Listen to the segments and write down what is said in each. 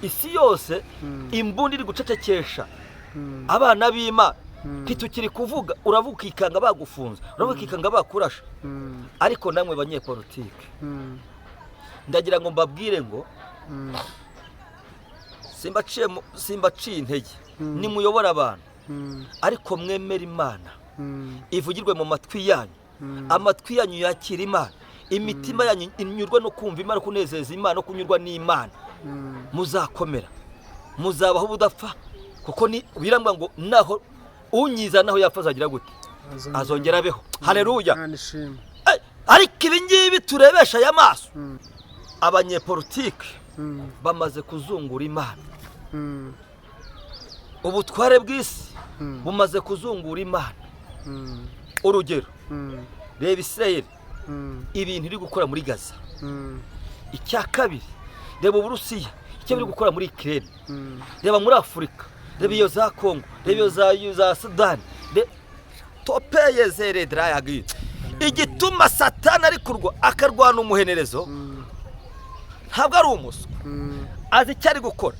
Isi yose imbunda iri gucecekesha abana b'Imana. Ntitukiri kuvuga, uravuga ukikanga bagufunze, uravuga ukikanga bakurasha. Ariko namwe banyepolitike, ndagira ngo mbabwire ngo simbaciye intege, nimuyobora abantu, ariko mwemere Imana ivugirwe mu matwi yanyu, amatwi yanyu yakira Imana, imitima yanyu inyurwa no kumva Imana, kunezeza Imana no kunyurwa n'Imana. Muzakomera, muzabaho ubudapfa, kuko ni birambwa ngo naho unyiza naho yapfa azagira gute? Azongera abeho. Haleluya! Imana ishimwe. Ariko ibi ngibi turebesha aya maso, abanyepolitike bamaze kuzungura Imana. Ubutware bw'isi bumaze kuzungura Imana. Urugero, reba Isirayeli, ibintu iri gukora muri Gaza. Icya kabiri, reba Uburusiya, icyo biri gukora muri Ukraine. Reba muri Afurika, reba iyo za Kongo, reba iyo za Sudani. Topeye zere drayagi. Igituma Satani ari kurwa, akarwana umuhenerezo, ntabwo ari umuswa, azi icyo ari gukora.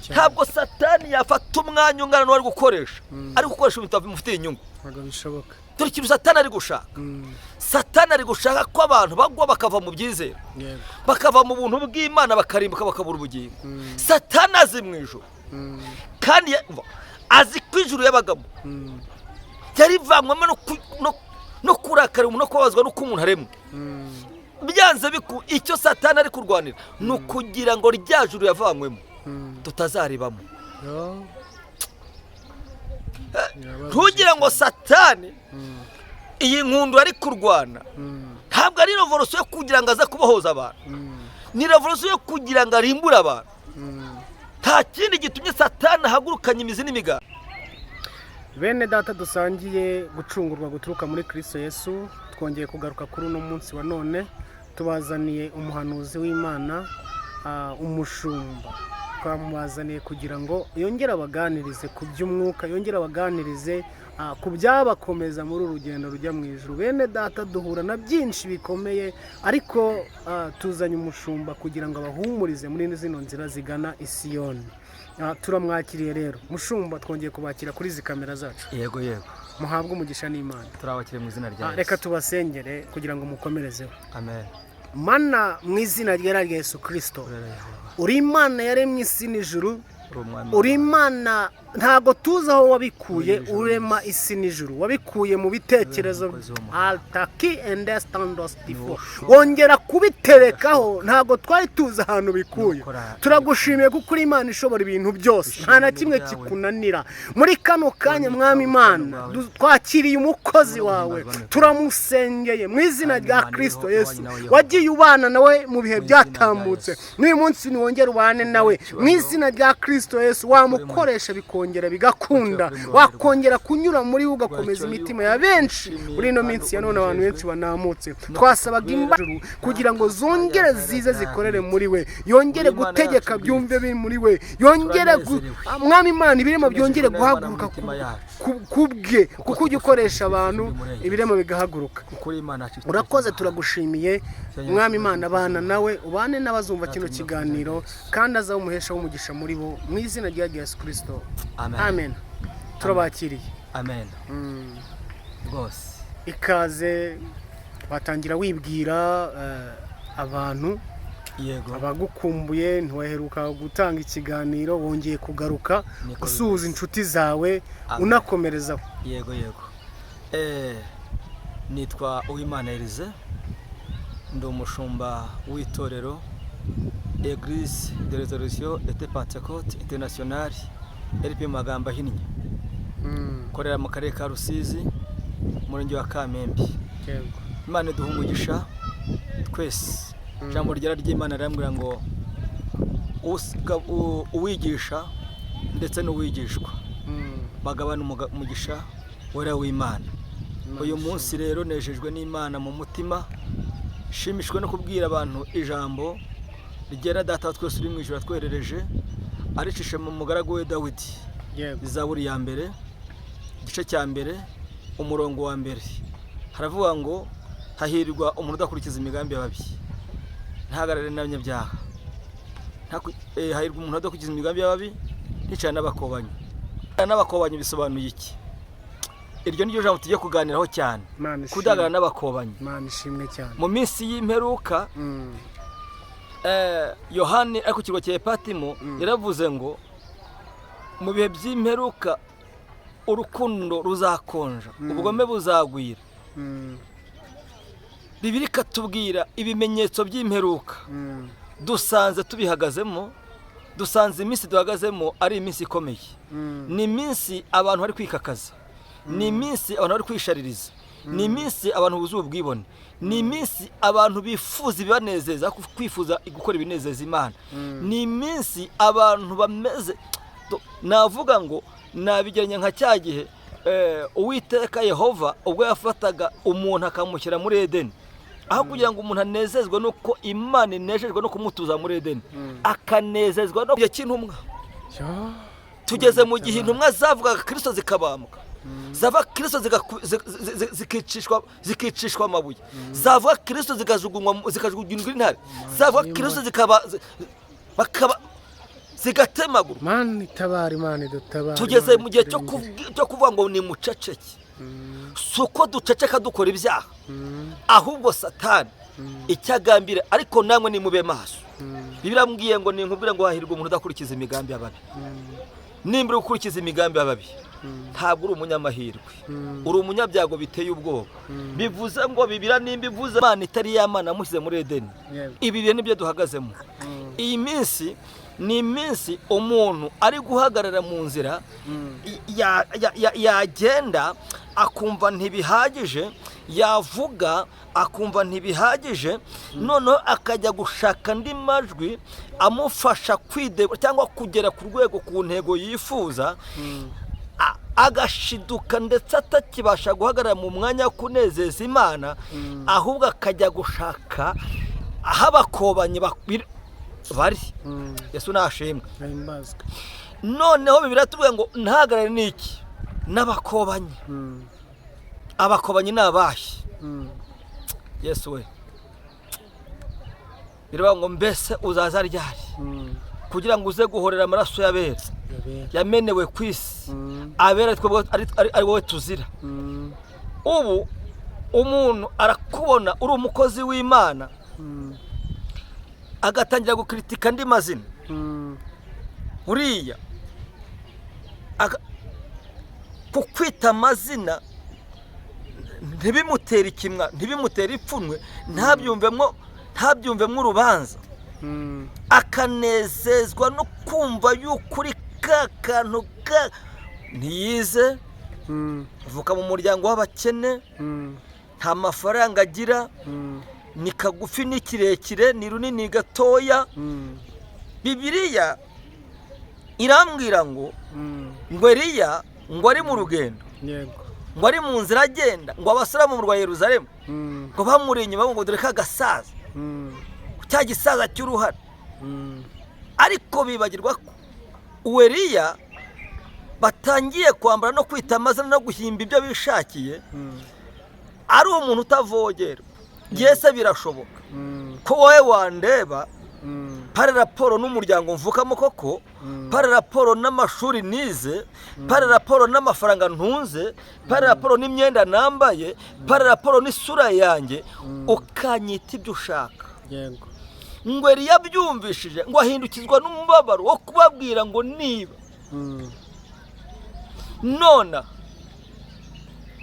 Ntabwo Satani yafata umwanya ungana n'uwo ari gukoresha, ari gukoresha ibintu bimufitiye inyungu. Ntabwo bishoboka. Dore ikintu Satani ari gushaka. Satani ari gushaka ko abantu bagwa, bakava mu byizere, bakava mu buntu bw'Imana, bakarimbuka, bakabura ubugingo. Satani azi mu ijuru, kandi azi ko ijuru yabagamo yarivanywamo no kurakara umuntu, no kubabazwa n'uko umuntu aremwe. Byanze biku, icyo Satani ari kurwanira ni ukugira ngo rya juru yavanywemo tutazaribamo. Yo. Birababaje. Ntugire ngo Satani iyi nkundu ari kurwana ntabwo ari revolution yo kugira ngo aze kubohoza abantu, ni revolution yo kugira ngo arimbure abantu. Nta kindi gitumye Satani ahagurukanye imizi n'imiganda. Bene data dusangiye gucungurwa guturuka muri Kristo Yesu, twongeye kugaruka kuri uno munsi wa none, tubazaniye umuhanuzi w'Imana, umushumba. Twamubazaniye kugira ngo yongere abaganirize ku by'umwuka, yongere abaganirize ku byabakomeza muri uru rugendo rujya mu ijuru. Bene data, duhura na byinshi bikomeye, ariko tuzanye umushumba kugira ngo abahumurize muri zino nzira zigana i Siyoni. Turamwakiriye rero. Mushumba, twongeye kubakira kuri izi kamera zacu. Yego. Muhabwe umugisha n'Imana. Turabakire mu izina rya Reka Yesu. tubasengere kugira ngo mukomerezeho. Amen. Mana, mu izina ryera rya Yesu Kirisito, Urera Yehova. uri Imana yaremye isi n'ijuru. Uri umwami. Uri Imana, ntabwo tuzi aho wabikuye. Uri ijuru. Urema isi n'ijuru, wabikuye mu bitekerezo. Uri umukozi w'umuhanga. Altaki endestandostifo. Ni Wongera kubiterekaho, ntabwo twari tuzi ahantu bikuye. Nukora. Turagushimiye kuko uri Imana ishobora ibintu byose, nta na kimwe Ibyawe. kikunanira. Muri kano kanya, Mwami Imana, bwawe. twakiriye umukozi wawe, Guhimbazwa. turamusengeye mu izina Kandi rya Imana Kristo iriho, Yesu. iwanyu nawe Yehova. Wagiye ubana nawe mu bihe Mu izina rya byatambutse, Yesu. n'uyu munsi niwongere ubane nawe mu Icyubahiro. izina rya Kristo Yesu. Wamukoresha bikongera bigakunda, Kuri wakongera kunyura muri we, ugakomeza Rwacyo imitima yuko ya benshi. ushimiye Muri ino kandi minsi ya none, abantu unejejwe benshi banamutse, twasabaga kubera imbaraga kugira ngo zongere zize zikorere muri we, yongere Uri Imana gutegeka, yacu. byumve biri muri we, yongere Turanezerewe. Mwami Imana, ibirema byongere Tunejejwe n'Imana guhaguruka mu mitima yacu. ku bwe, kuko ujya ukoresha abantu, Umurengezi. ibirema bigahaguruka. Kuko uri Imana yacu. Urakoze, turagushimiye Mwami Imana. Abana nawe, ubane n'abazumva kino kiganiro, kandi azabe umuhesha w'umugisha muri bo, mu izina rya Yesu Kirisito. Amen. Amen. Turabakiriye. Amen rwose. Ikaze. Watangira wibwira abantu Yego. abagukumbuye. Ntiwaheruka gutanga ikiganiro, wongeye kugaruka Niko usuhuza bimeze. inshuti zawe, Amen. unakomerezaho. Yego, nitwa Uwimana Elize, ndi umushumba w'itorero Eglise de Resolution et Pentecôte Internationale, RP mu magambo ahinnye. Korera mu karere ka Rusizi, umurenge wa Kamembe. Imana iduha umugisha twese. Ijambo ryera ry'Imana rirambwira ngo uwigisha ndetse n'uwigishwa bagabana umugisha wera w'Imana. Uyu munsi rero nejejwe n'Imana mu mutima, nshimishijwe no kubwira abantu ijambo rigera Data wa twese uri mu ijuru atwoherereje aricishe mu mugaragu we Dawidi. Zaburi ya mbere, igice cya mbere, umurongo wa mbere, haravuga ngo: "Hahirwa umuntu udakurikiza imigambi y'ababi, ntahagarare n'abanyabyaha." Hahirwa umuntu adakurikiza imigambi y'ababi, nticara n'abakobanyi. N'abakobanyi bisobanuye iki? Iryo ni ryo jambo tugiye kuganiraho cyane. Imana ishimwe. Kudahagarara n'abakobanyi. Imana ishimwe cyane. Mu minsi y'imperuka, Yohani ari ku kirwa cya Patimo yaravuze ngo mu bihe by'imperuka urukundo ruzakonja, ubugome buzagwira. Bibiliya ikatubwira ibimenyetso by'imperuka. Dusanze tubihagazemo, dusanze iminsi duhagazemo ari iminsi ikomeye. Ni iminsi abantu bari kwikakaza, ni iminsi abantu bari kwishaririza, ni iminsi abantu buzuye ubwibone, ni iminsi abantu bifuza ibibanezeza, kwifuza gukora ibinezeza Imana. Ni iminsi abantu bameze, navuga ngo nabigereranya nka cya gihe Uwiteka Yehova ubwo yafataga umuntu akamushyira muri Edeni, aho kugira ngo umuntu anezezwe nuko Imana inejejwe no kumutuza muri Edeni, akanezezwa no gihe cy'intumwa. Yo. Tugeze mu gihe intumwa zavugaga Kirisito zikabambwa, zava Kirisito zikicishwa amabuye, zavuga Kirisito zikajugunywa intare, zavuga Kirisito zikaba bakaba zigatemagurwa. Imana itabara, Imana idutabara. Tugeze Imana mu gihe iturengere. cyo kuvuga ngo ni muceceke. Si uko duceceka dukora ibyaha, ahubwo Satani icyo agambira. Ariko namwe nimube maso. Bibiliya irambwiye ngo ninkubwire ngo hahirwa umuntu udakurikiza imigambi y'ababi. Nimba uri gukurikiza imigambi y'ababi, ntabwo uri umunyamahirwe, uri umunyabyago biteye ubwoba. Bivuze ngo Bibiliya nimba ivuze Imana itari ya Mana yamushyize muri Edeni, ibi bihe nibyo duhagazemo. Iyi minsi ni iminsi umuntu ari guhagarara mu nzira, yagenda akumva ntibihagije, yavuga akumva ntibihagije, noneho akajya gushaka andi majwi amufasha kwideba cyangwa kugera ku rwego, ku ntego yifuza, agashiduka ndetse atakibasha guhagarara mu mwanya wo kunezeza Imana, ahubwo akajya gushaka aho abakobanyi bari. Yesu nashimwe. Ahimbazwe. Noneho Bibiliya tuvuga ngo ntahagarare n'iki? N'abakobanyi. Abakobanyi ni abahe? Yesu we, biravuga ngo mbese uzaza ryari kugira ngo uze guhorera amaraso y'abera Yabera. yamenewe ku isi, abera ari twebwe, ari wowe tuzira? Ubu umuntu arakubona uri umukozi w'Imana, agatangira gukritika andi mazina. Uriya kukwita amazina ntibimutere ikimwa, ntibimutere ipfunwe, ntabyumvemo urubanza, akanezezwa no kumva yuko uri ka kantu ka ntiyize, avuka mu muryango w'abakene, nta mafaranga agira, ni kagufi, ni kirekire, ni runini, ni gatoya. Bibiliya irambwira ngo ngo Eliya ngo ari mu rugendo, ngo ari mu nzira agenda, ngo abasore mu murwa wa Yeruzalemu ngo bamuri inyuma ngo dore ka gasaza, cya gisaza cy'uruhare. Ariko bibagirwa ko uwo Eliya batangiye kwambara no kwita amazina no guhimba ibyo bishakiye ari umuntu utavogerwa. Yese birashoboka ko wowe wandeba par rapport n'umuryango mvukamo koko, par rapport n'amashuri nize, par rapport n'amafaranga ntunze, par rapport n'imyenda nambaye, par rapport n'isura yanjye, ukanyita ibyo ushaka. Ngo Eliya abyumvishije ngo ahindukizwa n'umubabaro wo kubabwira ngo niba nona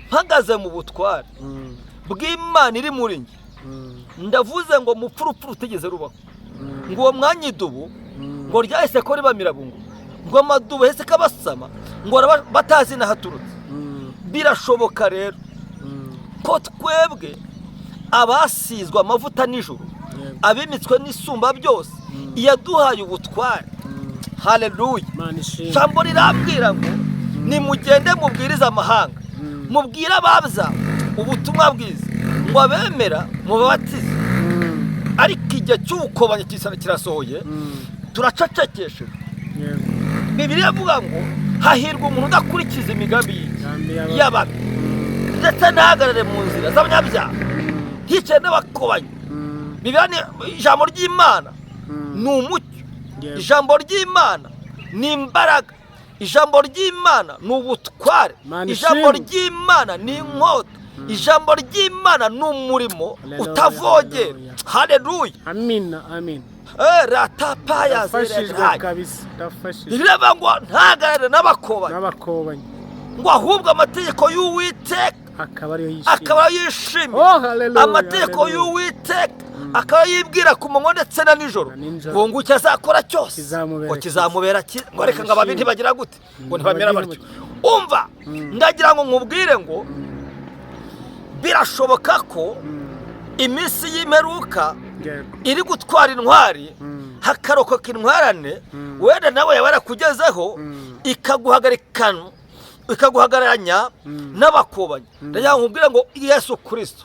mpagaze mu butware bw'Imana iri muri njye, ndavuze ngo mupfe urupfu rutigeze rubaho. Ngo uwo mwanya idubu ngo ryahise ko riba mirabungu, ngo amadubu yahise kabasama, ngo batazi n'ahaturutse. Birashoboka rero ko twebwe abasizwe amavuta nijoro, abimitswe n'Isumba byose, iyaduhaye ubutware, haleluya. Imana ishimwe. Ijambo rirambwira ngo nimugende mubwirize amahanga, mubwire ababza ubutumwa bwiza, ngo abemera mubabatize. Ariko igihe cy'ubukobanyi kirasohoye, turacecekesheje. Bibiliya ivuga ngo hahirwa umuntu udakurikiza imigambi Imigambi y'ababi. y'ababi, ndetse ntahagarare mu nzira z'abanyabyaha, nticaye n'abakobanyi. Bibiliya ni ijambo ry'Imana, ni umucyo. Yego. Ijambo ry'Imana ni imbaraga, ijambo ry'Imana ni ubutware, Mana ijambo ishimwe. ry'Imana ni inkota, ijambo ry'Imana ni umurimo Haleluya, utavogera. haleluya. Haleluya. Amina, amina. Ratapaya. Ndafashijwe. Zererayi. Kabisa, ndafashijwe. Rireba ngo ntahagarare n'abakobanyi, N'abakobanyi, ngo ahubwo amategeko y'Uwiteka akaba ariyo yishimye. akaba yishimye. Oh, haleluya, Amategeko haleluya. y'Uwiteka akaba yibwira ku manywa ndetse na nijoro, Na nijoro. ngo ngucyo azakora cyose Kizamubera ngo kizamubera cyiza. Ngo reka ngo ababi Ishimwe. ntibagira gute? Ngo ntibamera Ntibagira. batyo. Umva, ndagira ngo nkubwire ngo birashoboka ko iminsi y'imperuka iri gutwara intwari, hakarokoka intwarane. Wenda nawe yaba yarakugezeho, ikaguhagarikana, ikaguhagararanya n'abakobanyi. Ndagira ngo nkubwire ngo Yesu Kirisito,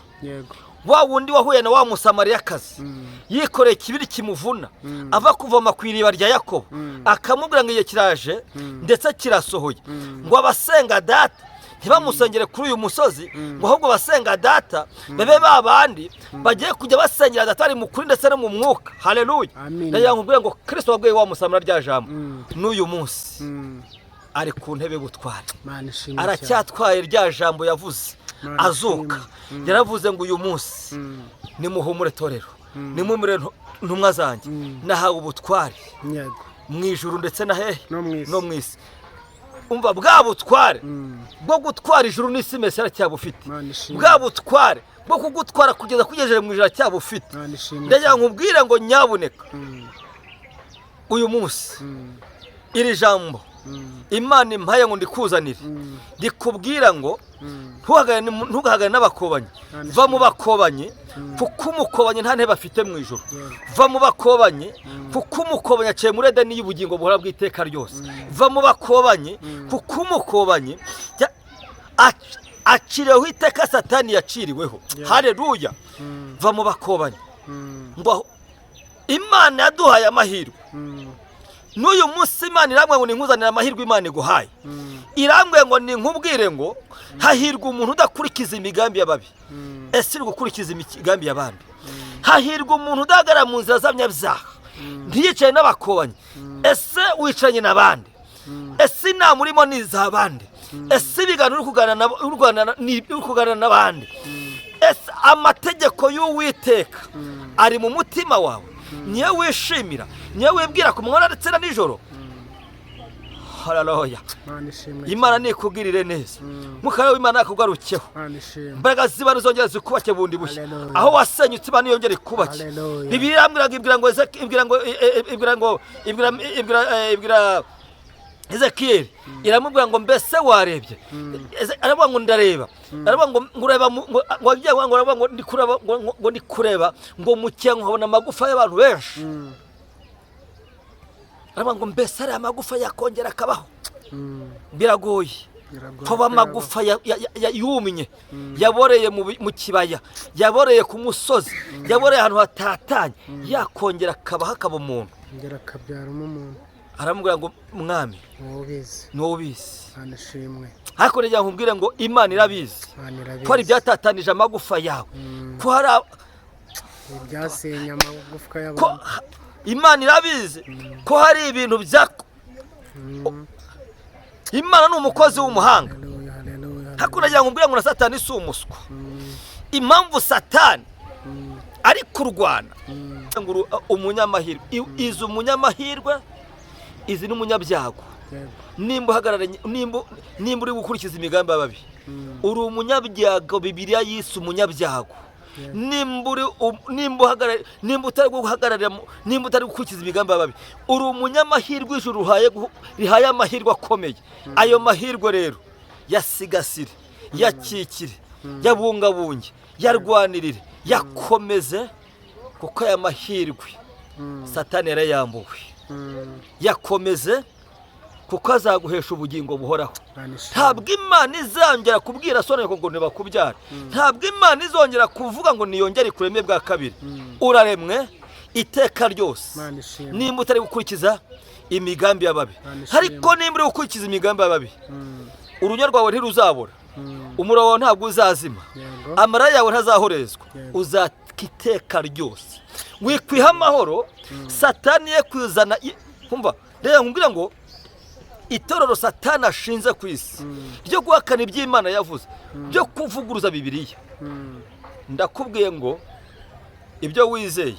wa wundi wahuye na wa Musamariyakazi yikoreye ikibiri kimuvuna, ava kuvoma ku iriba rya Yakobo, akamubwira ngo igihe kiraje ndetse kirasohoye ngo abasenga Data ntibamusengere kuri uyu musozi, ngo ahubwo basenga Data babe ba bandi bagiye kujya basengera Data bari mu kuri ndetse no mu mwuka. Haleluya. Amina. Ndagira ngo nkubwire ngo Kirisito wabwiye wa Musamariya rya jambo, n'uyu munsi ari ku ntebe y'ubutware. Mana ishimwe cyane. Aracyatwaye rya jambo yavuze Mana azuka. ishimwe. Yaravuze ngo uyu munsi nimuhumure torero, nimuhumure ntumwa zanjye, nahawe ubutware mu ijuru ndetse na hehe? No mu isi. No mu isi. Umva, bwa butware bwo gutwara ijuru n'isi, Mesiya aracyabufite. Mana ishimwe. Bwa butware bwo kugutwara kugeza kugejeje mu ijuru aracyabufite. Mana ishimwe. Ndagira ngo nkubwire ngo nyabuneka, uyu munsi iri jambo Imana impaye ngo ndikuzanire, rikubwira ngo ntugahagarare n'abakobanyi. Imana. Va mu bakobanyi, kuko umukobanyi nta ntebe afite mu ijuru. Yego. Va mu bakobanyi, kuko umukobanyi aciye muri Edeni y'ubugingo buhora bw'iteka ryose. Va mu bakobanyi, kuko umukobanyi aciriweho iteka Satani yaciriweho. Yeah. Haleluya. Va mu bakobanyi. Ngo Imana yaduhaye amahirwe. N'uyu munsi Imana irambwira ngo ninkuzanire amahirwe Imana iguhaye. Irambwiye ngo ninkubwire ngo hahirwa umuntu udakurikiza imigambi y'ababi. Ese uri gukurikiza imigambi y'abandi? Hahirwa umuntu udahagarara mu nzira z'abanyabyaha, ntiyicaye n'abakobanyi. Ese wicaranye n'abandi? Ese inama urimo ni iz'abandi? Ese ibiganiro uri kuganira nabo- uri kuganira na- ni uri kuganira n'abandi? Ese amategeko y'Uwiteka ari mu mutima wawe? Niyo wishimira, niyo wibwira ku manywa ndetse na nijoro? Haleluya. Mana ishimwe. Imana nikugirire neza, Mukara w'Imana akugarukeho. Mana ishimwe. Imbaraga z'Imana zongera zikubake bundi bushya. Haleluya. Aho wasenyutse, Imana yongere ikubake. Haleluya. Bibiliya irambwira ngo ibwira ngo ibwira ngo ibwira ngo ibwira ibwira ibwira Ezekiyeli, iramubwira ngo mbese warebye? Aravuga ngo ndareba. Aravuga ngo ngo ureba ngo ngo agiye ngo aravuga ngo ndi kureba, ngo ndi kureba ngo mu kiyaga nkabona amagufa y'abantu benshi. Aravuga ngo mbese ariya magufa yakongera akabaho? Biragoye. Biragoye. Kuba amagufa yumye, yaboreye mu kibaya, yaboreye ku musozi, yaboreye ahantu hatatanye, yakongera akabaho, akaba umuntu? Ngera akabyaramo umuntu. Aramubwira ngo mwami, wowe ubizi. Ni wowe ubizi. Mana ishimwe. Ariko ndagira ngo nkubwire ngo Imana irabizi Imana irabizi. ko hari ibyatatanije amagufa yawe, ko hari Ibyasenye amagufwa ko y'abantu. Imana irabizi ko hari ibintu bya Imana ni umukozi w'umuhanga. Haleluya, haleluya. Ariko ndagira ngo nkubwire ngo na Satani si umuswa. Impamvu Satani ari kurwana ngo umunyamahirwe izi umunyamahirwe, izi n'umunyabyago. Nimba uhagararanye, nimba uri gukurikiza imigambi y'ababi, uri umunyabyago. Bibiliya yise umunyabyago. Nimba uri nimba uhagarariye, nimba utari guhagararira nimba utari gukurikiza imigambi y'ababi, uri umunyamahirwe. Ijuru rihaye amahirwe akomeye. Ayo mahirwe rero yasigasire, yakikire, yabungabunge, yarwanirire, yakomeze, kuko aya mahirwe Satani yarayambuwe. Yakomeze, kuko azaguhesha ubugingo buhoraho. Imana ishimwe. Ntabwo Imana izongera kubwira soni ngo ntibakubyare. Ntabwo Imana izongera kuvuga ngo niyongere ikureme bwa kabiri. Uraremwe iteka ryose. Imana ishimwe. Nimba utari gukurikiza imigambi y'ababi. Imana ishimwe. Ariko nimba uri gukurikiza imigambi y'ababi, urunya rwawe ntiruzabura, umuriro wawe ntabwo uzazima, amara yawe ntazahorezwa. Yego. Uzateka iteka ryose, wikwiha amahoro Satani ye kuzana. Kumva rero nkubwira ngo itorero Satani ashinze ku isi ryo guhakana iby'Imana yavuze, byo kuvuguruza Bibiliya, ndakubwiye ngo ibyo wizeye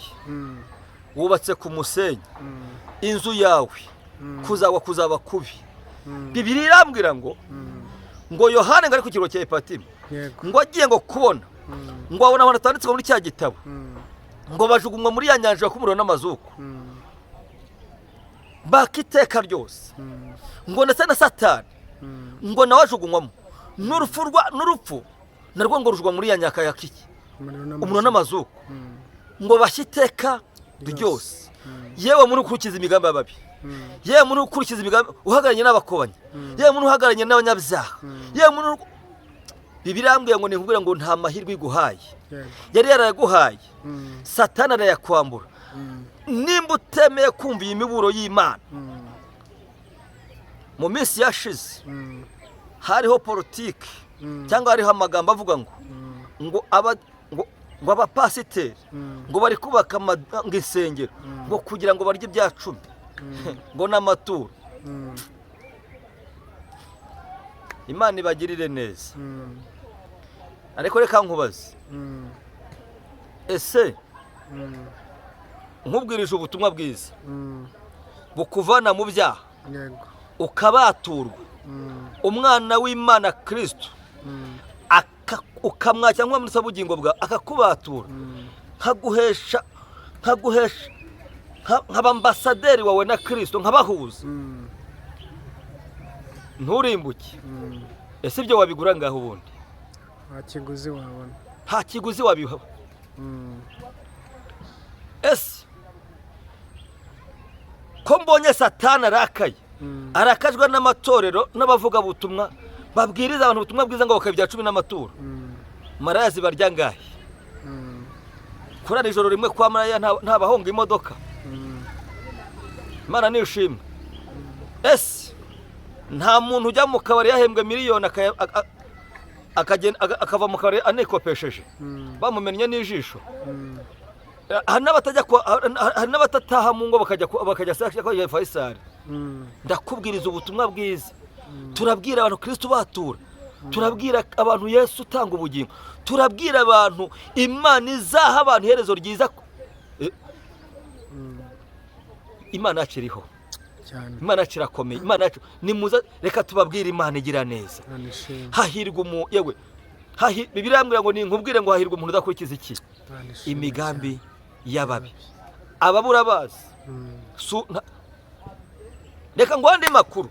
wubatse ku musenyi, inzu yawe kuzagwa kuzaba kubi. Bibiliya irambwira ngo Yohani ngo ari ku kirwa cya Epatimo, ngo agiye ngo kubona, ngo abona abantu batanditse muri cya gitabo, ngo bajugunywa muri ya nyanja y'umuriro n'amazuku baka iteka ryose, ngo ndetse na Satani ngo nawe ajugunywamo, n'urupfu n'urupfu narwo ngo rujugunywa muri ya nyaka ya kiki, umuriro n'amazuku, ngo bashye iteka ryose. Yewe muri ukurikiza imigambi y'ababi, yewe muri ukurikiza imigambi uhagararanye n'abakobanyi, yewe muri uhagararanye n'abanyabyaha, yewe muri Bibiliya irambwiye ngo nikubwira ngo nta mahirwe iguhaye, yari yarayaguhaye, Satani arayakwambura. Nimba utemeye kumva iyi miburo y'Imana, mu minsi yashize hariho politiki cyangwa hariho amagambo avuga ngo aba ngo abapasiteri ngo bari kubaka ngo insengero ngo kugira ngo barye ibya cumi ngo n'amaturo. Imana ibagirire neza. Ariko reka nkubaze, ese nkubwirije ubutumwa bwiza bukuvana mu byaha, ukabaturwa, umwana w'Imana Kirisito, ukamwakira nk'umwami bugingo bwawe, akakubatura, nkaguhesha nkaba ambasaderi wawe na Kirisito, nkabahuza, nturimbuke, ese ibyo wabigura ngaho ubundi? Nta kiguzi wabona. Nta kiguzi wabiha. Ese ko mbonye Satani arakaye, arakajwe n'amatorero n'abavugabutumwa babwiriza abantu ubutumwa bwiza ngo bakaba ibya cumi n'amaturo, maraya zibarya ngahe? Kurara ijoro rimwe kwa maraya ntabahonga imodoka. Imana nishimwe. Ese nta muntu ujya mu kabari yahembwe miliyoni akava mu kabari anikopesheje, bamumennye n'ijisho? Hari n'abatajya hari n'abatataha mu ngo, bakajya kwa Fayisari. Ndakubwiriza ubutumwa bwiza, turabwira abantu Kristo batura, turabwira abantu Yesu utanga ubugingo, turabwira abantu Imana izaha abantu iherezo ryiza. Imana yacu iriho cyane. Imana yacu irakomeye. Imana yacu nimuza, reka tubabwire Imana igira neza. Imana ishimwe. Hahirwa umu yewe Bibiliya irambwira ngo ninkubwire ngo hahirwa umuntu udakurikiza iki? Imana ishimwe. Imigambi y'ababi. Ababura bazi. Reka ngo andi makuru.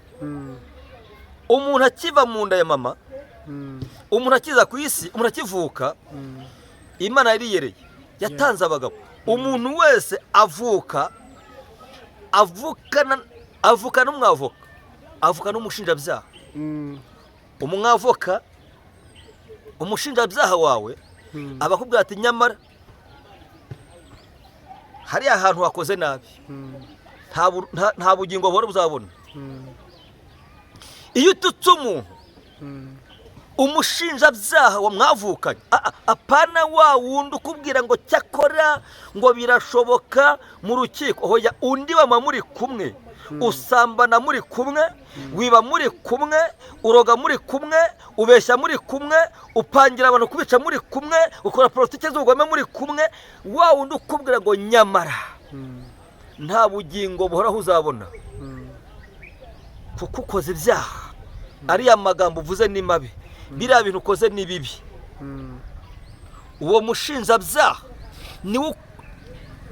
Umuntu akiva mu nda ya mama, umuntu akiza ku isi, umuntu akivuka, Imana yariyereye, yatanze abagabo. Umuntu wese avuka avukana n'umwavoka, avuka n'umushinjabyaha. Umwavoka, umushinjabyaha wawe, aba akubwira ati nyamara hariya hantu wakoze nabi, nta bugingo buhora buzabona. Iyo ututse umuntu, umushinjabyaha wa mwavukanye, apana wa wundi ukubwira ngo cyakora ngo birashoboka mu rukiko, hoya, undi bama muri kumwe, usambana muri kumwe, wiba muri kumwe, uroga muri kumwe, ubeshya muri kumwe, upangira abantu kubica muri kumwe, ukora politiki z'ubugome muri kumwe, wa wundi ukubwira ngo nyamara nta bugingo buhoraho uzabona kuko ukoze ibyaha, ariya magambo uvuze ni mabi, biriya bintu ukoze ni bibi. Uwo mushinjabyaha niwe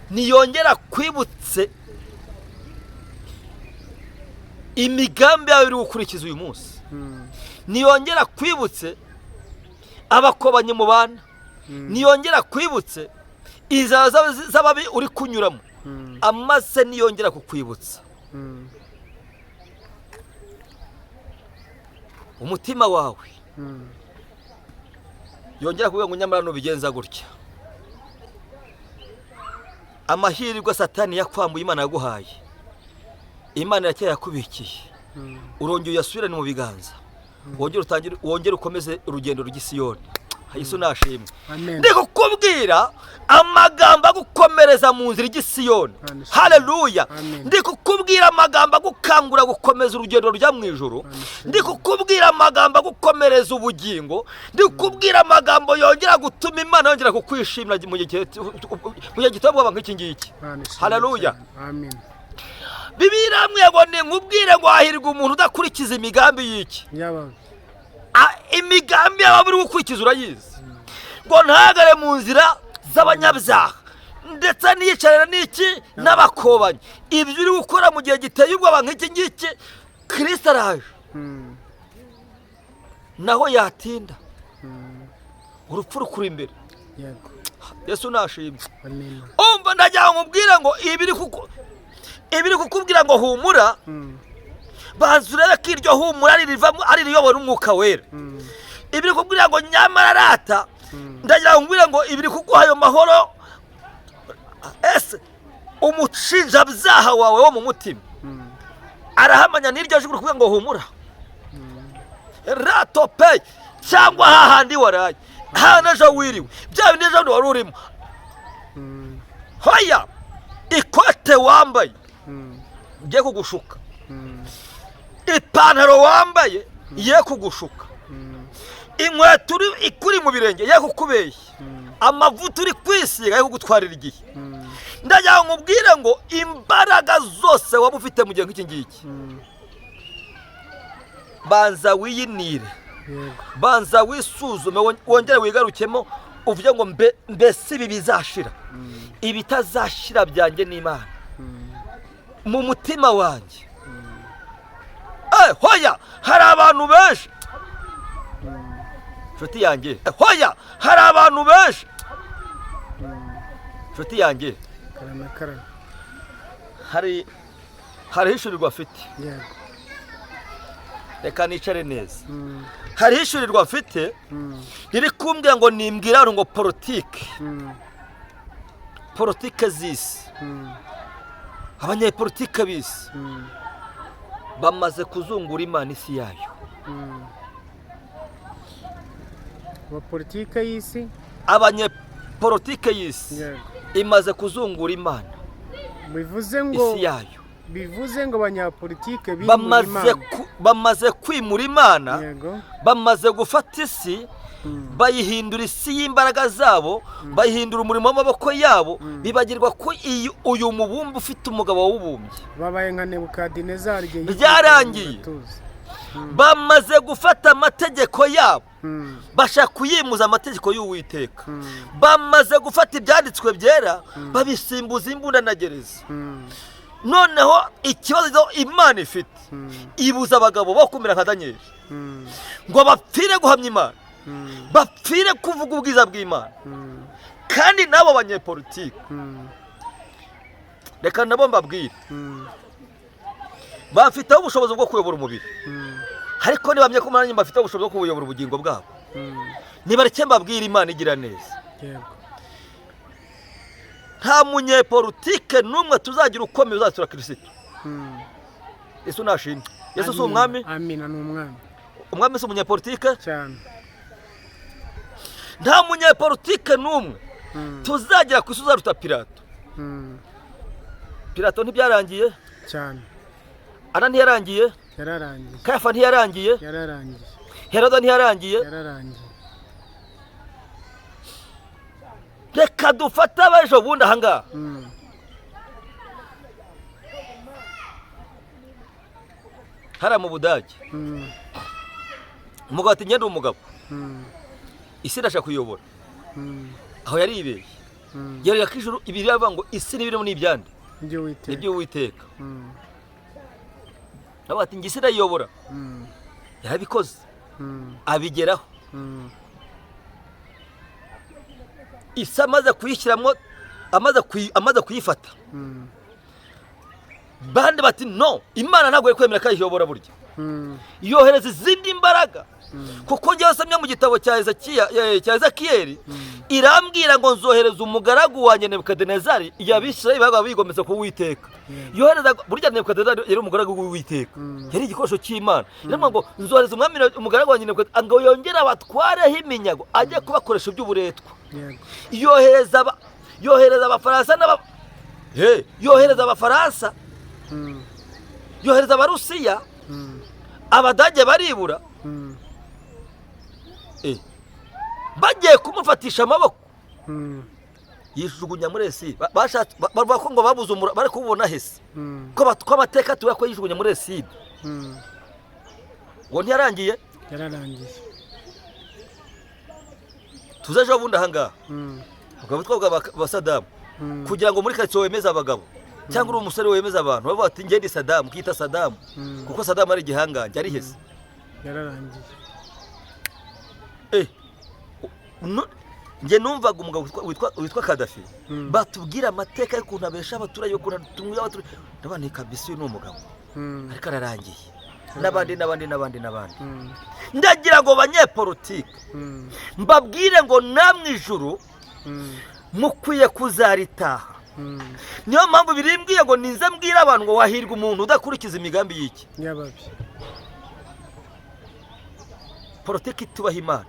niyongera kwibutse imigambi yawe iri gukurikiza uyu munsi, niyongera kwibutse abakobanyi mu bana, niyongera kwibutse inzara z'ababi uri kunyuramo, amaze niyongera kukwibutsa umutima wawe, yongera kuvuga ngo nyamara nubigenza gutya, amahirwe Satani yakwambuye Imana yaguhaye, Imana yakubikiye, urongera uyasubirane mu biganza, wongere utangire, wongere ukomeze urugendo rw'Isiyoni. Yesu nashimwe. Amen. Ndi kukubwira amagambo agukomereza mu nzira ijya i Siyoni. Amen. Haleluya. Amen. Ndi kukubwira amagambo agukangura gukomeza urugendo rujya mu ijuru. Amen. Ndi kukubwira amagambo agukomereza ubugingo. Ndi kukubwira amagambo yongera gutuma Imana yongera kukwishimira mu gihe giteye ubwoba nk'iki ngiki. Imana ishimwe Haleluya. cyane. Amen. Bibiliya irambwiye ngo ninkubwire ngo hahirwa umuntu udakurikiza imigambi y'iki. Y'ababi. Imigambi y'ababi uri gukurikiza urayizi, ngo ntahagare mu nzira z'abanyabyaha, ndetse niyicarira n'iki n'abakobanyi. Ibyo uri gukora mu gihe giteye ubwoba nk'iki ngiki, Kirisito araje. Naho yatinda, urupfu rukuri imbere. Yego. Yesu nashimwe. Amen. Umva, ndagira ngo nkubwire ngo ibiri kukubwira ngo humura, banza urebe ko iryo humura ari irivamo, ari iriyobora n'Umwuka Wera. Ibiri kukubwira ngo nyamara rata, ndagira ngo nkubwire ngo ibiri kuguha ayo mahoro. Ese umushinjabyaha wawe wo mu mutima arahamanya n'iryo jwi kuvuga ngo humura rato pe, cyangwa hahandi waraye, hahandi ejo wiriwe, bya bindi ejo wari urimo? Hoya, ikote wambaye ngiye kugushuka, ipantaro wambaye ye kugushuka, inkweto uri ikuri mu birenge ye kukubeshya, amavuta uri kwisiga ye kugutwarira igihe. Ndagira ngo nkubwire ngo imbaraga zose waba ufite mu gihe nk'iki ngiki, banza wiyinire. Yego. Banza wisuzume, wongere wigarukemo, uvuge ngo mbese ibi bizashira? Ibitazashira byanjye n'Imana mu mutima wanjye. Hoya, hari abantu benshi, nshuti yanjye. Hoya, hari abantu benshi, nshuti yanjye. Karame, karame. Hari ihishurirwa afite. Yego. Reka nicare neza. Hari ihishurirwa mfite riri kumbwira ngo nimbwira hano ngo politike, politike z'isi, abanyepolitike b'isi bamaze kuzungura Imana isi yayo. Wa politike y'isi. Abanyepolitike y'isi Yego. imaze kuzungura Imana Bivuze ngo isi yayo. Bivuze ngo abanyapolitike bimuye Bamaze Imana. bamaze kwimura Imana. Yego. Bamaze gufata isi, bayihindura isi y'imbaraga zabo, bayihindura umurimo w'amaboko yabo, bibagirwa ko uyu mubumbe ufite umugabo wawubumbye. Babaye nka Nebukadinezari igihe Byarangiye. yikubitaga mu gatuza. Bamaze gufata amategeko yabo, bashaka kuyimuza amategeko y'Uwiteka. Bamaze gufata ibyanditswe byera, babisimbuza imbunda na gereza. Noneho ikibazo Imana ifite, ibuza abagabo bo kumera nka Daniyeli ngo bapfire guhamya Imana, bapfire kuvuga ubwiza bw'Imana. Kandi n'abo banyepolitike, reka nabo mbabwire, bafiteho ubushobozi bwo kuyobora umubiri, ariko ntibamye ko nanjye bafite ubushobozi bwo kuyobora ubugingo bwabo. Nibareke mbabwire, Imana igira neza. Yego. Nta munyepolitike n'umwe tuzagira ukomeye uzatura Kirisito. Yesu nashimwe. Yesu si Amina. umwami? Amina, ni umwami. Umwami si umunyepolitike? Cyane. Nta munyepolitike n'umwe tuzagira ku isi uzaruta Pilato. Pilato ntibyarangiye? Cyane. Ana ntiyarangiye? Yararangiye. Kayafa ntiyarangiye? Yararangiye. Heroda ntiyarangiye? Yararangiye. Reka dufate abejo bundi ahangaha. Hariya mu Budage, umugabo ati: "Ngende umugabo, isi irashaka kuyobora." Aho yaribeshye. Yereka ko ijuru ibiri avuga ngo isi n'ibirimo ni ibyande? Ibyo Witeka. Ni iby'Uwiteka. Nawe ati: "Njye isi irayiyobora." Yarabikoze, abigeraho. Isi amaze kuyishyiramo, amaze kuyifata, bandi bati: "No, Imana ntabwo yari kwemera ko ayiyobora burya." Yohereza izindi mbaraga, kuko njyewe nsomye mu gitabo cya Ezekiya, cya Ezekiyeli, irambwira ngo nzohereza umugaragu wanjye Nebukadinezari igihe Abisirayeli babaga bigometse ku Uwiteka. Yohereza, burya Nebukadinezari yari umugaragu w'Uwiteka, yari igikoresho cy'Imana. Iramubwira ngo nzohereza umwami umugaragu wanjye Nebukadinezari ngo yongere abatwareho iminyago, ajye kubakoresha iby'uburetwa. Yohereza Abafaransa n'aba He, yohereza Abafaransa, yohereza Abarusiya, Abadage baribura. Bagiye kumufatisha amaboko, yijugunya muri acide. Bashatse bavuga ko ngo babuze umura bari kuwubona hese, ko amateka tuvuga ko yijugunya muri acide. Ngo ntiyarangiye. Yararangiye. Tuze ejo bundi ahangaha, ubwo witwa ba Sadamu, kugira ngo muri karitsiye wemeze abagabo cyangwa uri umusore wemeza abantu bavuga bati ngende Sadamu, ukita Sadamu, kuko Sadamu ari igihangange, ari hese. Yararangiye. Njye numvaga umugabo witwa Kadafi, batubwira amateka y'ukuntu abesha abaturage, ukuntu atunga abaturage, ndabona kabisa uyu ni umugabo, ariko ararangiye, n'abandi n'abandi n'abandi n'abandi. Ndagira ngo banyepolitike, mbabwire ngo namwe ijuru mukwiye kuzaritaha. Niyo mpamvu birimbwiye ngo nize mbwire abantu ngo wahirwa umuntu udakurikiza imigambi y'iki y'ababi. Politiki itubaha Imana.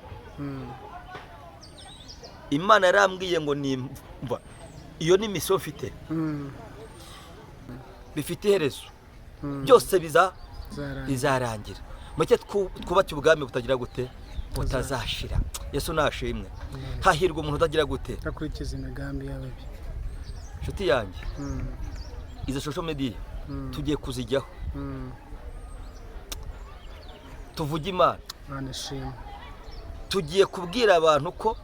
Imana yarambwiye ngo nimva iyo ni mission mfite, bifite iherezo, byose biza Zarangiye. bizarangira. Muke twubake ubwami butagira gute? Butazashira. Yesu nashimwe. Hahirwa umuntu utagira gute? Udakurikiza imigambi y'ababi. Inshuti yanjye, izo social media tugiye kuzijyaho, tuvuge Imana. Imana ishimwe. Tugiye kubwira abantu ko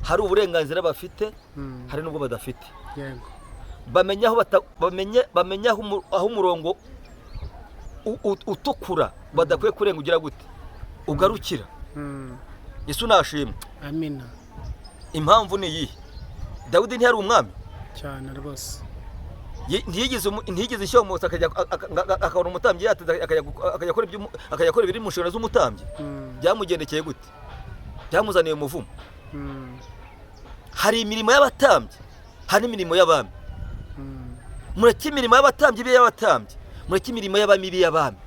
hari uburenganzira bafite, hari n'ubwo badafite. Bamenye aho bamenye aho umurongo utukura badakwiye kurenga ugira gute? Ugarukira. Yesu nashimwe. Amina. Impamvu ni iyihe? Dawidi ntiyari umwami? Cyane rwose. Ntiyigeze ishyomotsa akajya akabona umutambyi yateze, akajya akora ibiri mu nshingano z'umutambyi? Byamugendekeye gute? Byamuzaniye umuvumo. Hari imirimo y'abatambyi, hari n'imirimo y'abami. Mureke imirimo y'abatambyi ibe iy'abatambyi, mureke imirimo y'abami ibe iy'abami.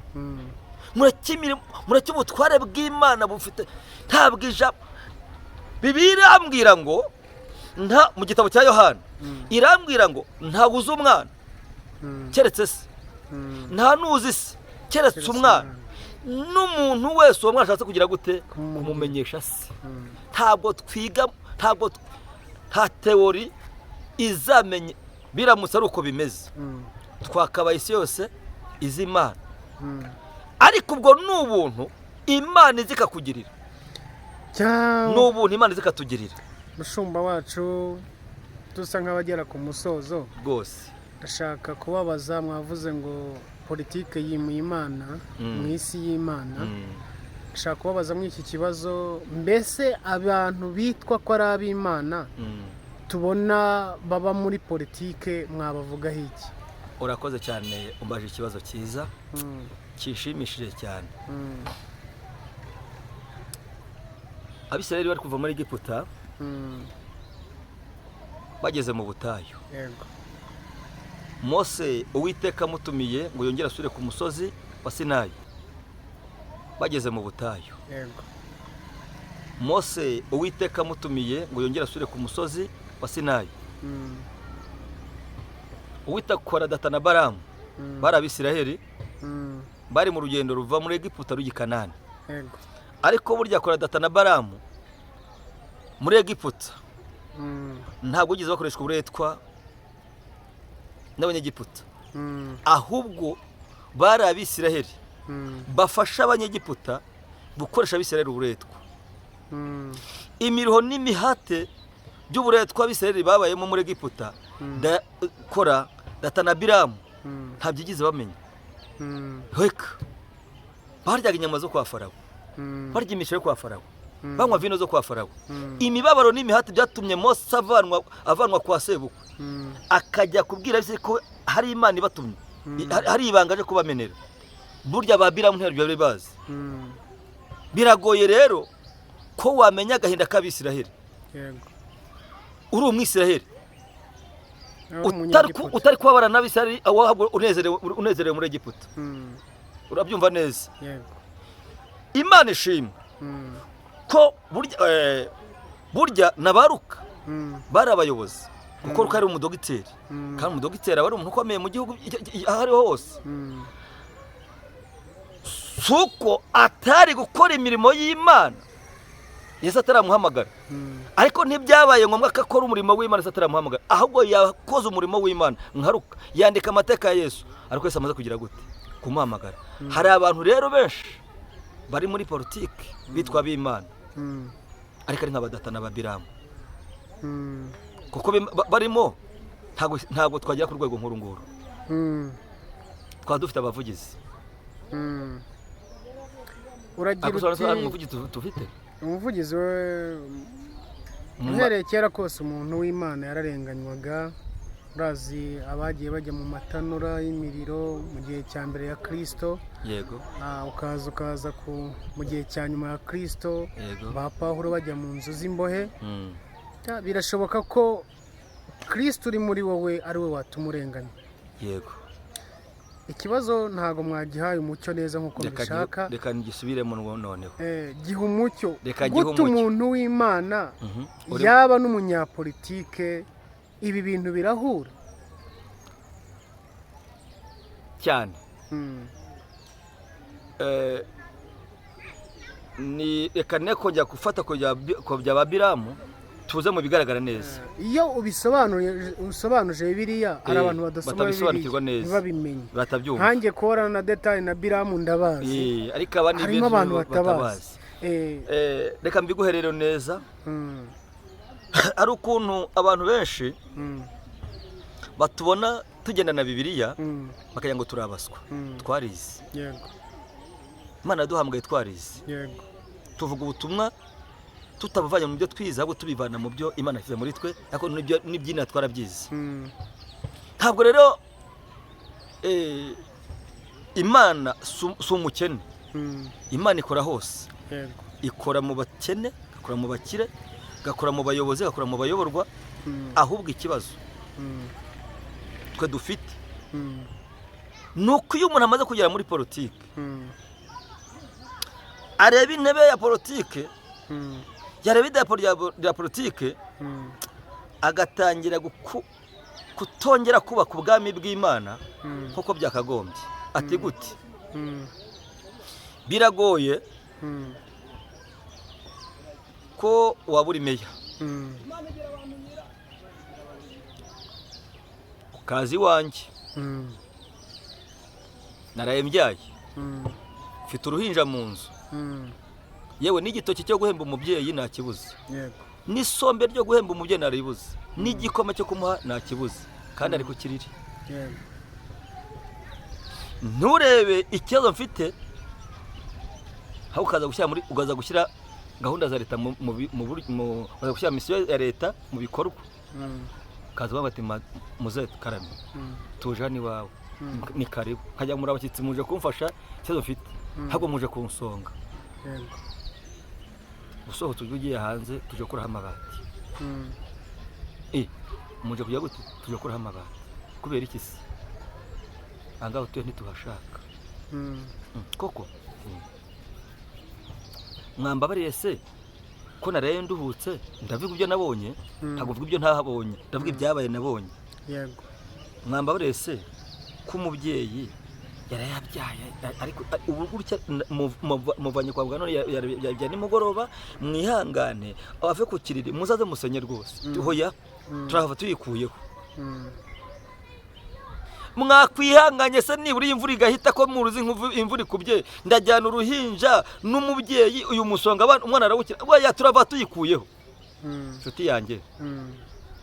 Mureke ubutware bw'Imana bufite, ntabwo ijambo Bibiliya irambwira ngo nta, mu gitabo cya Yohana irambwira ngo ntawe uzi umwana keretse se, nta n'uzi se keretse Keretse umwana, n'umuntu wese uwo mwana ashatse kugira gute? Kumumenya. Kumumenyesha se. Ntabwo twiga, ntabwo nta théorie izamenye. Biramutse ari uko bimeze, twakabaye isi yose izi Imana. Ariko ubwo ni ubuntu Imana izi ikakugirira. Cyangwa Ni ubuntu Imana izi ikatugirira. Mushumba wacu, dusa nk'abagera ku musozo. Rwose. Ndashaka kubabaza, mwavuze ngo politike yimuye Imana mu isi y'Imana. Ndashaka kubabaza muri iki kibazo, mbese abantu bitwa ko ari ab'Imana tubona baba muri politike, mwabavugaho iki? Urakoze cyane, umbaje ikibazo cyiza kinshimishije cyane. Abisirayeli bari kuva muri Egiputa, bageze mu butayu, Mose Uwiteka amutumiye ngo yongere asubire ku musozi wa Sinayi. Bageze mu butayu, Mose Uwiteka amutumiye ngo yongere asubire ku musozi wa Sinayi. Uwiteka akora Datana na Baramu, bari Abisirayeli, bari mu rugendo ruva muri Egiputa rujya i Kanani. Ariko burya akora Datana na Baramu muri Egiputa ntabwo bigeze bakoreshwa uburetwa n'Abanyegiputa, ahubwo bari Abisiraheli bafasha Abanyegiputa gukoresha Abisiraheli uburetwa. Imiruho n'imihate by'uburetwa Abisiraheli babayemo muri Egiputa, kora Datana na Biramu ntabyo bamenya. Reka, baryaga inyama zo kwa Farawo, barya imishoro yo kwa Farawo, banywa vino zo kwa Farawo. Imibabaro n'imihati byatumye Mose avanwa kwa sebukwe, akajya kubwira Abisirayeli ko hari Imana ibatumye, hari ibanga ryo kubamenera. Burya ba Biramu ntabyo bari bazi. Biragoye rero ko wamenya agahinda k'Abisiraheli uri Umwisiraheli Ari Umunyegiputa. Utari kubabara n'Abisiraheli, ahubwo unezerewe muri Egiputa. Urabyumva neza? Yego. Imana ishimwe ko burya na baruka bari abayobozi, kuko Ruka ari umudogiteri, kandi umudogiteri aba ari umuntu ukomeye mu gihugu aho ariho hose. Si uko atari gukora imirimo y'Imana Yesu ataramuhamagara, ariko ntibyabaye ngombwa ko akora umurimo w'Imana Yesu ataramuhamagara, ahubwo yakoze umurimo w'Imana nka Ruka, yandika amateka ya Yesu, ariko Yesu amaze kugira gute? Kumuhamagara. Hari abantu rero benshi bari muri politiki bitwa ab'Imana, ariko ari nk'abadatana ba Biramu, kuko barimo ntabwo twagera ku rwego nk'uru nguru. Twaba dufite abavugizi. Uragira Ariko usobanura uti hari umuvugizi tufite? Umuvugizi we, uhereye kera kose umuntu w'Imana yararenganywaga. Urazi abagiye bajya mu matanura y'imiriro mu gihe cya mbere ya Kirisito. Ukaza mu gihe cya nyuma ya Kirisito, ba Pawulo bajya mu nzu z'imbohe. Birashoboka ko Kirisito uri muri wowe ari we watuma urenganya. Ikibazo ntabwo mwagihaye umucyo neza nk'uko mbishaka. Reka ngisubiremo noneho. Giha umucyo. Reka gihe Gute umucyo. umuntu w'Imana yaba n'umunyapolitike, ibi bintu birahura? Cyane. Ni reka ne kongera gufata ku bya ba Biramu, tuze mu bigaragara neza. Iyo ubisobanuye, usobanuje Bibiliya, hari abantu badasoma Bibiliya Batabisobanukirwa neza. ntibabimenye. Batabyumva. Nkanjye Kora na Detani na Biramu ndabazi. Ariko abandi Harimo benshi abantu batabazi. Reka mbiguhe rero neza. Hari ukuntu abantu benshi batubona tugenda na Bibiliya, bakagira ngo turabaswa. Twarize. Imana yaduhamagaye twarize. Tuvuga ubutumwa tutabuvanye mu byo twize, ahubwo tubivana mu byo Imana yashyize muri twe, ariko n'iby'Imana twarabyize. Ntabwo rero Imana si umukene. Imana ikora hose. Ikora mu bakene, igakora mu bakire, igakora mu bayobozi, igakora mu bayoborwa. Ahubwo ikibazo twe dufite ni uko iyo umuntu amaze kugera muri politiki, areba intebe ya politiki, yareba idarapo rya politiki, agatangira kutongera kubaka ubwami bw'Imana nk'uko byakagombye. Ati gute? Biragoye ko waba uri meya, ukaza iwanjye, naraye mbyaye, mfite uruhinja mu nzu, yewe n'igitoki cyo guhemba umubyeyi ntakibuze, n'isombe ryo guhemba umubyeyi naribuze, n'igikoma cyo kumuha ntakibuze, kandi ari ku kiriri. Nturebe ikibazo mfite, aho ukaza gushyira muri ukaza gushyira gahunda za leta mu mu bi- mu bur- mu- ukaza gushyira misiyo ya leta mu bikorwa, ukaza ubaga ati: "Muzehe karame, tuje hano iwawe, ni karibu." Nkajya muri abashyitsi, muje kumfasha ikibazo mfite, ahubwo muje kunsonga. Usohotse ujya ugiye hanze, tuje gukuraho amabati. Muje kujya gute? Tuje gukuraho amabati. Kubera iki se? Ahangaha utuye ntituhashaka. Koko? Mwambabariye se ko naraye nduhutse? Ndavuga ibyo nabonye, ntabwo mvuga ibyo ntahabonye, ndavuga ibyabaye nabonye. Mwambabariye se ko umubyeyi yarayabyaye, ariko ubu gutya muvanye kwa muganga none yabyaye nimugoroba, mwihangane ave ku kiriri, muzaze musenye rwose. Hoya, turahava tuyikuyeho. Mwakwihanganye se nibura iyi imvura igahita, ko muruzi imvura ikubye, ndajyana uruhinja n'umubyeyi, uyu musonga umwana arawukira? Oya, turava tuyikuyeho. Inshuti yanjye,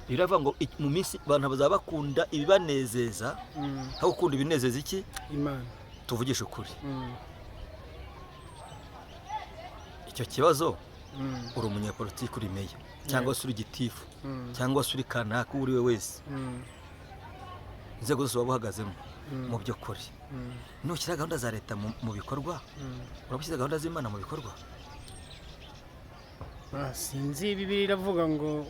biravuga ngo mu minsi abantu bazaba bakunda ibibanezeza aho gukunda ibinezeza iki? Imana. Tuvugishe ukuri. Icyo kibazo, uri umunyapolitiki, uri meya, cyangwa se uri gitifu, cyangwa se uri kanaka, uwo uri we wese, inzego zose waba uhagazemo. Mu by'ukuri, nushyira gahunda za leta mu bikorwa, uraba ushyize gahunda z'Imana mu bikorwa. Sinzi, Bibiliya iravuga ngo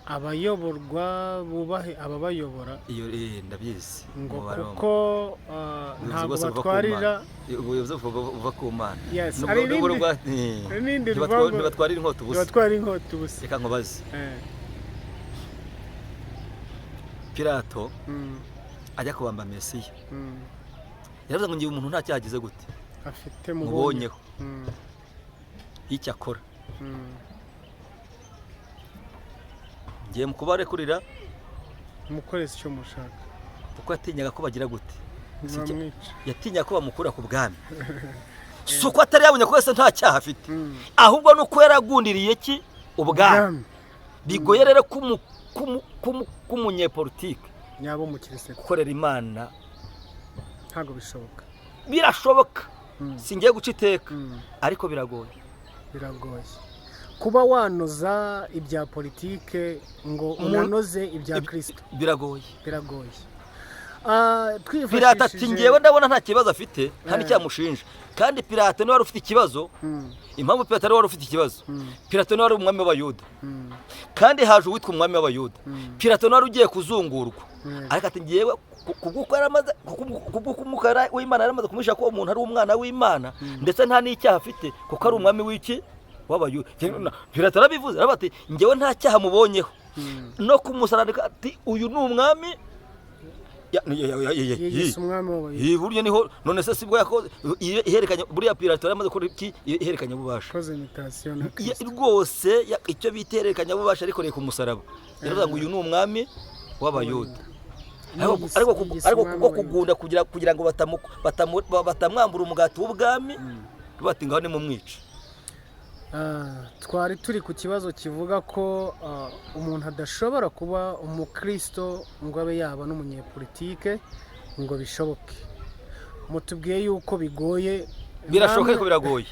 abayoborwa bubahe ababayobora. Iyo ndabizi. Ngo Mu Baroma. kuko Ubuyobozi ntabwo bwose buva ku batwarira Mana. Ubuyobozi buva ku Mana. Yes, Nubwo- hari nubwo hari n'irindi rivuga ngo ntibatwarira inkota ubusa. Ntibatwara inkota ubusa. Reka nkubaze. Pilato ajya kubamba Mesiya, yaravuze ngo ngiye umuntu nta cyaha agize gute? Afite mubonyeho. Mubonyeho. Y'icyo akora, ngiye mu kubarekurira. Mukorese icyo mushaka. Kuko yatinyaga ko bagira gute? Ntibamwica. Yatinyaga ko bamukura ku bwami. Si uko atari yabonye ko wese nta cyaha afite, ahubwo ni uko yaragundiriye ki? Ubwami. Ubwami. Bigoye rero k'umunyepolitike nyabo umukirisitu gukorera Imana. Ntabwo bishoboka. Birashoboka, singiye guca iteka, ariko biragoye. Biragoye kuba wanoza ibya politike ngo unanoze ibya Kirisito. Biragoye. Biragoye. Pirata ati Twifashishije ngewe ndabona nta kibazo afite, nta n'icyamushinja. Kandi Pirate niwe wari ufite ikibazo. Impamvu Pirate ariwe wari ufite ikibazo, Pirate niwe wari umwami w'Abayuda, kandi haje uwitwa umwami w'Abayuda. Pirate niwe wari ugiye kuzungurwa. Ariko ati ngewe kubw'uko yaramaze, kubw'uko Umwuka w'Imana yaramaze kumuhisha ko uwo muntu ari umwana w'Imana, ndetse nta n'icyaha afite, kuko ari umwami w'iki? W'Abayuda. Pirate arabivuze, aravuga ati ngewe nta cyaha mubonyeho. No kumusaraba ati uyu ni umwami Yigise umwami w'Abayuda. Iyi buryo niho none se sibwo yakoze ihererekanya? Buriya Pilato yari amaze gukora iki? Ihererekanyabubasha. Koze imitation na Kristo. Rwose icyo bita ihererekanyabubasha arikoreye ku musaraba. Yaravuga ngo uyu ni umwami w'Abayuda. Ariko Yiyise ariko umwami kubwo w'Abayuda. kugunda kugira ngo batamwambura umugati w'ubwami, bati ngaho nimumwice. Twari turi ku kibazo kivuga ko umuntu adashobora kuba umukristo ngo abe yaba n'umunyepolitike ngo bishoboke. Mutubwiye yuko bigoye. Birashoboka ariko biragoye.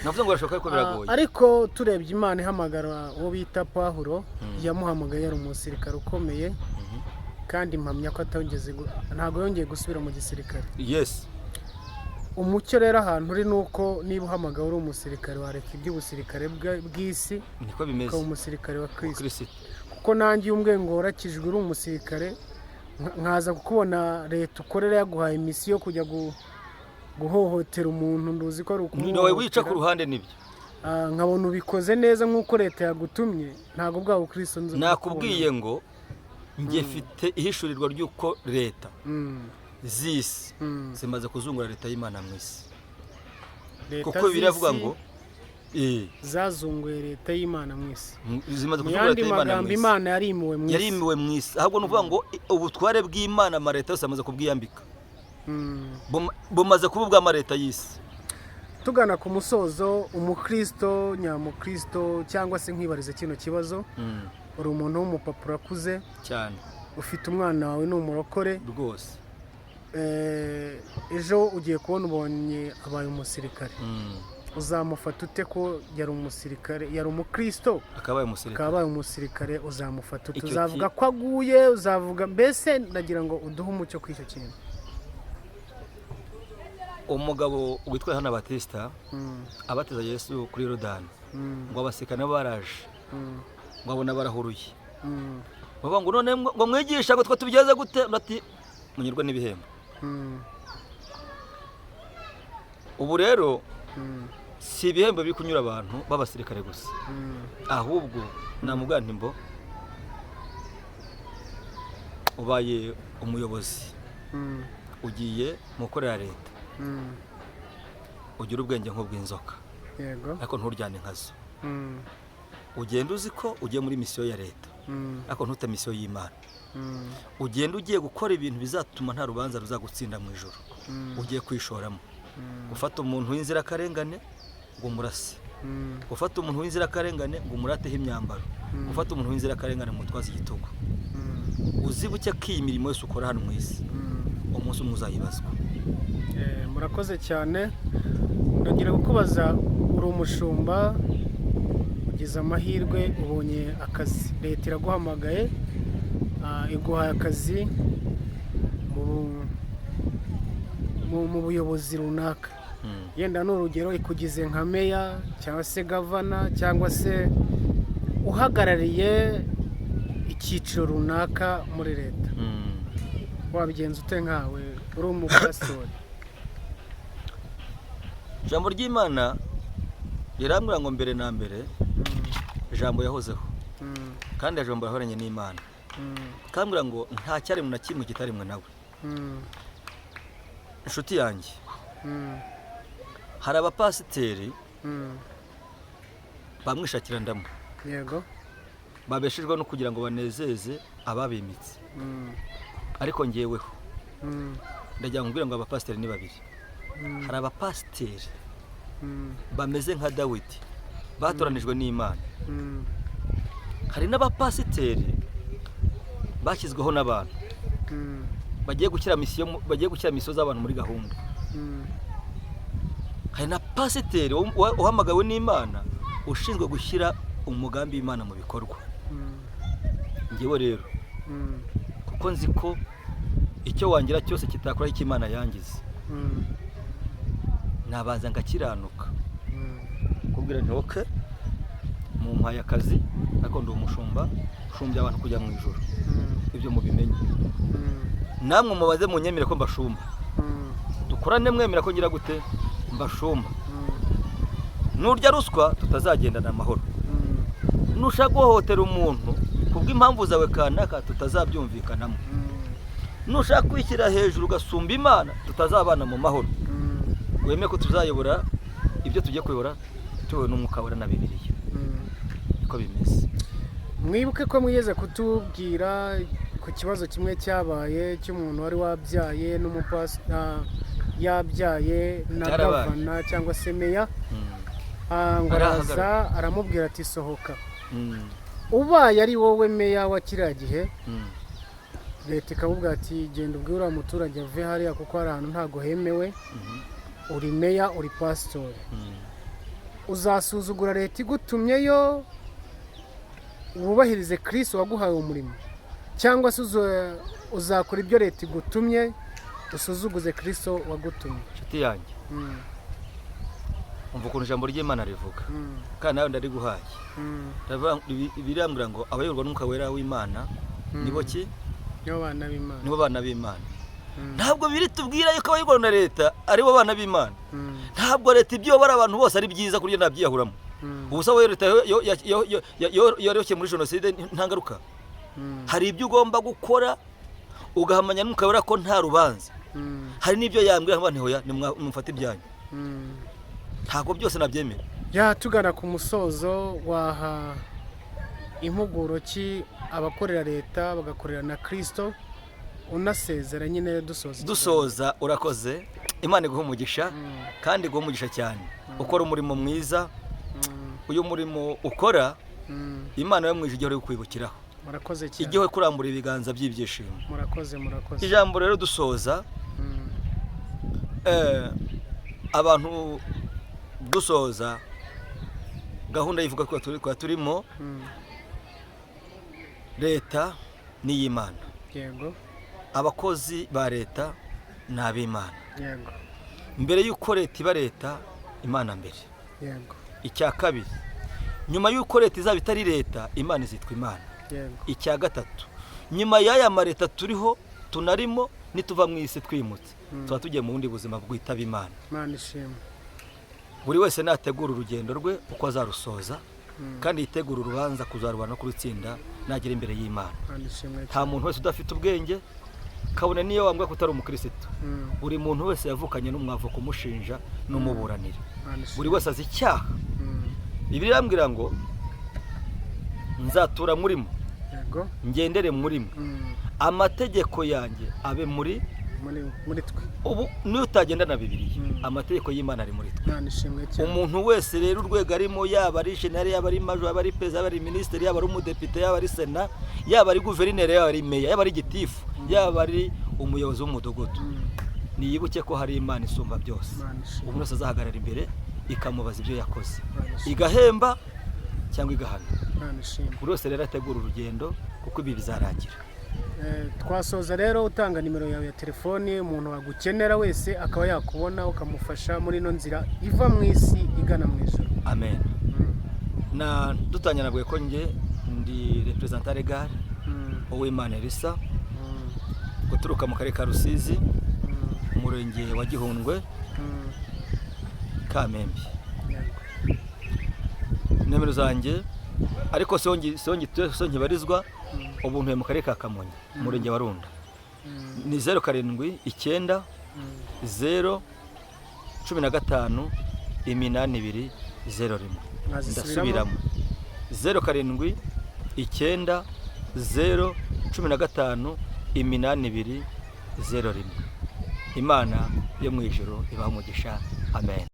Navuze ngo birashoboka ariko biragoye. Ariko turebye Imana ihamagara uwo bita Pawulo, yamuhamagaye yari umusirikare ukomeye, kandi mpamya ko atongeze ntabwo yongeye gusubira mu gisirikare. Umucyo rero ahantu uri ni uko niba uhamagawe uri umusirikare, wareka iby'ubusirikare bw'isi Niko bimeze. ukaba umusirikare wa Kirisito. Kristo. Kuko nanjye iyo umbwiye ngo warakijwe uri umusirikare, nkaza kukubona leta ukorera yaguhaye misiyo yo kujya guhohotera umuntu, nduzi ko ari Ni wica ku ukumuhohotera, ruhande, nibyo. Nkabona ubikoze neza nk'uko leta yagutumye, ntabwo bwa bukristo nzi. Nakubwiye ngo njye mfite ihishurirwa ry'uko leta z'isi zimaze kuzungura leta y'Imana mu isi. Leta Kuko biravuga z'isi ngo zazunguye leta y'Imana mu isi. Zimaze Mu kuzungura yandi leta y'Imana mu magambo, isi. Imana yarimiwe mu isi. Yarimiwe mu isi. Ahubwo ni ukuvuga ngo ubutware bw'Imana amaleta yose amaze kubwiyambika. Bumaze kuba ubw'amaleta y'isi. Tugana ku musozo, umukristo nyamukristo, cyangwa se nkwibarize kino kibazo: uri umuntu w'umupapa, urakuze, Cyane. ufite umwana wawe ni umurokore. Rwose. Ejo ugiye kubona ubonye abaye umusirikare. Uzamufata ute ko yari umusirikare, yari umukristo, Akabaye umusirikare, akaba abaye umusirikare? Uzamufata ute? Icyo Uzavuga ko aguye? Uzavuga mbese, ndagira ngo uduhe umucyo kuri icyo kintu. Umugabo witwa Yohana Batista abatiza Yesu kuri Yorodani, ngo abasirikare nabo baraje, ngo abona barahuruye, bavuga ngo none ngo mwigisha ngo twe tubigeze gute? Undi ati munyurwe n'ibihembo. Ubu rero si ibihembo biri kunyura abantu b'abasirikare gusa, ahubwo namubwira nti mbo ubaye umuyobozi, ugiye mu gukorera leta, ugira ubwenge nk'ubw'inzoka, ariko nturyane nkazo. Ugenda uzi ko ugiye muri misiyo ya leta, ariko ntute misiyo y'Imana. Ugenda ugiye gukora ibintu bizatuma nta rubanza ruzagutsinda mu ijoro. Ugiye kwishoramo gufata umuntu w'inzirakarengane ngo umurase, gufata umuntu w'inzirakarengane ngo umurateho imyambaro, gufata umuntu w'inzirakarengane ngo umutwaze igitugu. Uzibuke ko iyi mirimo yose ukora hano mu isi, umunsi umwe uzayibazwa. Murakoze cyane. Ndagira kukubaza, uri umushumba, ugize amahirwe ubonye akazi, leta iraguhamagaye, iguhaye akazi mu mu buyobozi runaka, yenda ni urugero ikugize nka meya cyangwa se gavana cyangwa se uhagarariye icyiciro runaka muri leta, wabigenza ute nkawe uri umupasitori? Ijambo ry'Imana rirambwira ngo mbere na mbere ijambo yahozeho, kandi ijambo yahoranye n'Imana. Kambwira ngo nta cyaremwe na kimwe kitaremwe nawe. Inshuti yanjye, hari abapasiteri bamwishakira ndamu, babeshejwe no kugira ngo banezeze ababimitse. Ariko ngeweho ndagira ngo mbwire ngo abapasiteri ni babiri. Hari abapasiteri bameze nka Dawidi, batoranijwe n'Imana. Hari n'abapasiteri bashyizweho n'abantu, bagiye gushyira misiyo z'abantu muri gahunda. Hari na pasiteri uhamagawe n'Imana, ushinzwe gushyira umugambi w'Imana mu bikorwa. Ngewe rero, kuko nzi ko icyo wangira cyose kitakora icyo Imana yangize, nabanza ngakiranuka, kubwira nti: "Okay, mumpaye akazi, ariko ndi umushumba ushumbya abantu kujya mu ijuru." Ibyo mubimenye. Namwe mubaze munyemere ko mbashumba. Dukorane mwemera ko ngira gute? Mbashumba. Nurya ruswa tutazagendana amahoro. Nushaka guhohotera umuntu kubw'impamvu zawe kanaka, tutazabyumvikanamo. Nushaka kwishyira hejuru ugasumba Imana, tutazabana mu mahoro. Wemeye ko tuzayobora ibyo tugiye kuyobora tuyobowe n'Umwuka Wera na Bibiliya. Niko bimeze. Mwibuke ko mwigeze kutubwira ku kibazo kimwe cyabaye cy'umuntu wari wabyaye yabyaye na Cyarabaye. gavana cyangwa se meya. Ngo Arahagarara. araza aramubwira ati: "Sohoka." Ubaye ari wowe meya wa kiriya gihe, leta ikamubwira ati: "Genda ubwire uriya muturage ave hariya kuko hari ahantu ntabwo hemewe." Uri meya, uri pasitori, uzasuzugura leta igutumyeyo wubahirize Kirisitu waguhaye umurimo, cyangwa se uzakora ibyo leta igutumye usuzuguze Kirisitu wagutumye? Inshuti yanjye, umva ukuntu ijambo ry'Imana rivuga, kandi nawe ndariguhaye. Birambwira ngo abayoborwa n'Umwuka Wera w'Imana nibo ki? Nibo bana b'Imana. Nibo bana b'Imana. Ntabwo biri tubwira yuko abayoborwa na leta aribo bana b'Imana. Ntabwo leta ibyo iyobora abantu bose ari byiza ku buryo nabyiyahuramo. Ubu se leta yoroshye muri jenoside nta ngaruka? Hari ibyo ugomba gukora ugahamanya n'Umwuka Wera ko nta rubanza. Hari n'ibyo yambwira ngo ntihoya, nimufate ibyanyu. Ntabwo byose nabyemera. Ya, tugana ku musozo, waha impuguro ki abakorera leta bagakorera na Kirisito, unasezera nyine dusoza ikiganiro? Dusoza, urakoze, Imana iguha umugisha, kandi iguha umugisha cyane. Ukora umurimo mwiza. Uyu murimo ukora, Imana yo mu ijuru ihora ikwibukiraho. Murakoze cyane. Ijye kurambura ibiganza by'ibyishimo. Murakoze, murakoze. Ijambo rero dusoza, abantu dusoza gahunda y'ivuga ko turimo, leta ni iy'Imana. Abakozi ba leta ni ab'Imana. Mbere y'uko leta iba leta, Imana mbere. Icya kabiri, nyuma y'uko leta izaba itari leta, Imana izitwa Imana. Icya gatatu, nyuma y'aya maleta turiho tunarimo, nituva mu isi twimutse, tuba tugiye mu bundi buzima bwitaba Imana. Imana ishimwe. Buri wese nategura urugendo rwe uko azarusoza, kandi yitegura urubanza kuzarubana no kurutsinda nagera imbere y'Imana. Imana ishimwe. Nta muntu wese udafite ubwenge, kabone niyo wambwira ko utari umukirisitu. Buri muntu wese yavukanye n'umwavoka umushinja n'umuburanira. Imana ishimwe. Buri wese azi icyaha. Bibiliya irambwira ngo: "Nzatura murimo, ngendere muri mwe, amategeko yanjye abe muri Muri twe." Ubu niyo utagenda na Bibiliya, amategeko y'Imana ari muri twe. Imana ishimwe cyane. Umuntu wese rero urwego arimo, yaba ari jenali, yaba ari major, yaba ari perezida, yaba ari minisitiri, yaba ari umudepite, yaba ari sena, yaba ari guverineri, yaba ari meya, yaba ari gitifu, yaba ari umuyobozi w'umudugudu, niyibuke ko hari Imana isumba byose. Imana ishimwe. Umuntu wese azahagarara imbere ikamubaza ibyo yakoze, Imana ishimwe. igahemba cyangwa igahana. Imana ishimwe. Buri wese rero ategura urugendo, kuko ibi bizarangira. Twasoza rero utanga nimero yawe ya telefoni, umuntu wagukenera wese akaba yakubona, ukamufasha muri ino nzira iva mu isi igana mu ijuru. Amen. Na dutangira nabwiye ko njye ndi représentant légal Uwimana Elisa, guturuka mu karere ka Rusizi, umurenge wa Gihundwe, Kamembe. Nimero zanjye, ariko siho nkibarizwa, ubu ntuye mu karere ka Kamonyi, umurenge wa Runda, ni 079 0 15 82 01. Mwazisubiramo? Ndasubiramo: 079 0 15 82 01. Imana yo mu ijuru ibaha umugisha. Amen.